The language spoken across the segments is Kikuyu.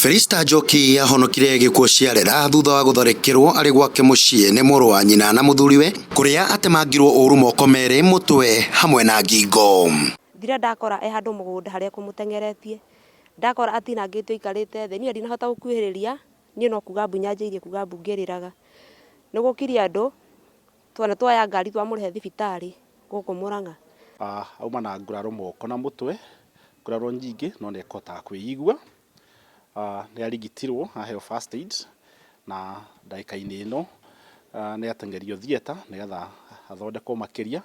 Felista Njoki ahonokire gĩkuũ ciarera thutha wa gũtharĩkĩrwo arĩ gwake mũciĩ nĩ mũrũ wa nyina na mũthuriwe kũrĩa atemangirwo ũru moko merĩ, mũtwe hamwe na ngingo. Thire ndakora e handũ mũgũnda harĩa ekũmũteng'eretie, ndakora atinangĩtio aikarĩte thĩ, niĩ ndinahota gũkuhĩrĩria, niĩ no kuga mbu nyanjĩirie kuga mbu ngĩrĩraga. Nĩ gũkire andũ, tuona tuoya ngari twamũrehe thibitarĩ gũkũ Mũrang'a. Auma na nguraro moko na mũtwe, nguraro nyingĩ no nĩ ekũhotaga kwĩigua. Nĩ arigitirwo aheo first aid na ndagĩka-inĩ ĩno nĩ ateng'erio theatre nĩgetha athondekwo makĩria.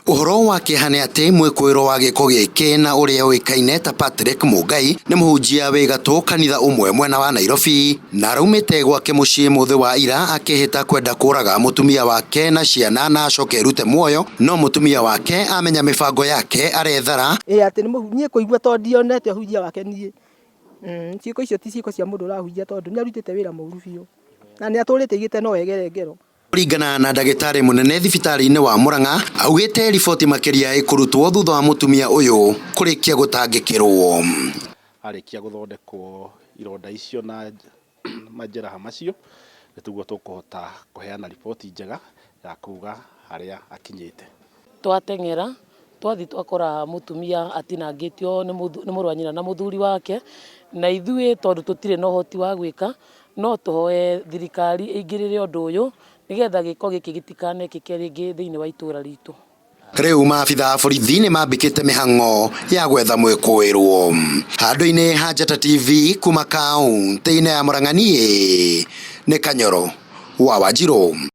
Ũhoro wa kĩeha nĩ atĩ mwĩkũĩrwo wa gĩko gĩkĩ na ũrĩa ũĩkaine ta Patrick Mũngai nĩ mũhunjia wĩ gatũ kanitha ũmwe mwena wa Nairobi na araumĩte gwake mũciĩ mũthĩ wa ira akĩhĩta kwenda kũraga mũtumia wake na ciana na acoke erute muoyo, no mũtumia wake amenya mĩbango yake arethara. Ĩ atĩ nĩ niĩ kũigua tondũ ndionete ũhunjia wake niĩ. Ciĩko icio ti ciĩko cia mũndũ ũrahunjia tondũ nĩ arutĩte wĩra mũru biũ na nĩ atũrĩte aigĩte no egere ngero. Kũringana na ndagĩtarĩ mũnene thibitarĩ-inĩ wa Murang'a, augĩte riboti makĩria ĩkũrutwo thutha wa mũtumia ũyũ kũrĩkia gũtangĩkĩrwo. Arĩkia gũthondekwo ironda icio na majeraha macio, nĩ tiguo tũkũhota kũheana riboti njega ya kuga harĩa akinyĩte. Twateng'era twathiĩ twakora mũtumia atinangĩtio nĩ mũrũ wa nyina na mũthuri wake, na ithuĩ tondũ tũtirĩ na ũhoti wa gwĩka, no tũhoe thirikari ĩingĩrĩre ũndũ ũyũ nĩgetha gĩko gĩkĩ gĩtikanekĩke rĩngĩ thĩinĩ wa itũra ritũ. Rĩu maabitha a borithi nĩ mambĩkĩte mĩhang'o ya gwetha mwĩkũĩrwo. Handũ-inĩ ha Njata TV kuma kaũntĩ-inĩ ya Murang'a niĩ nĩ Kanyoro wa Wanjirũ.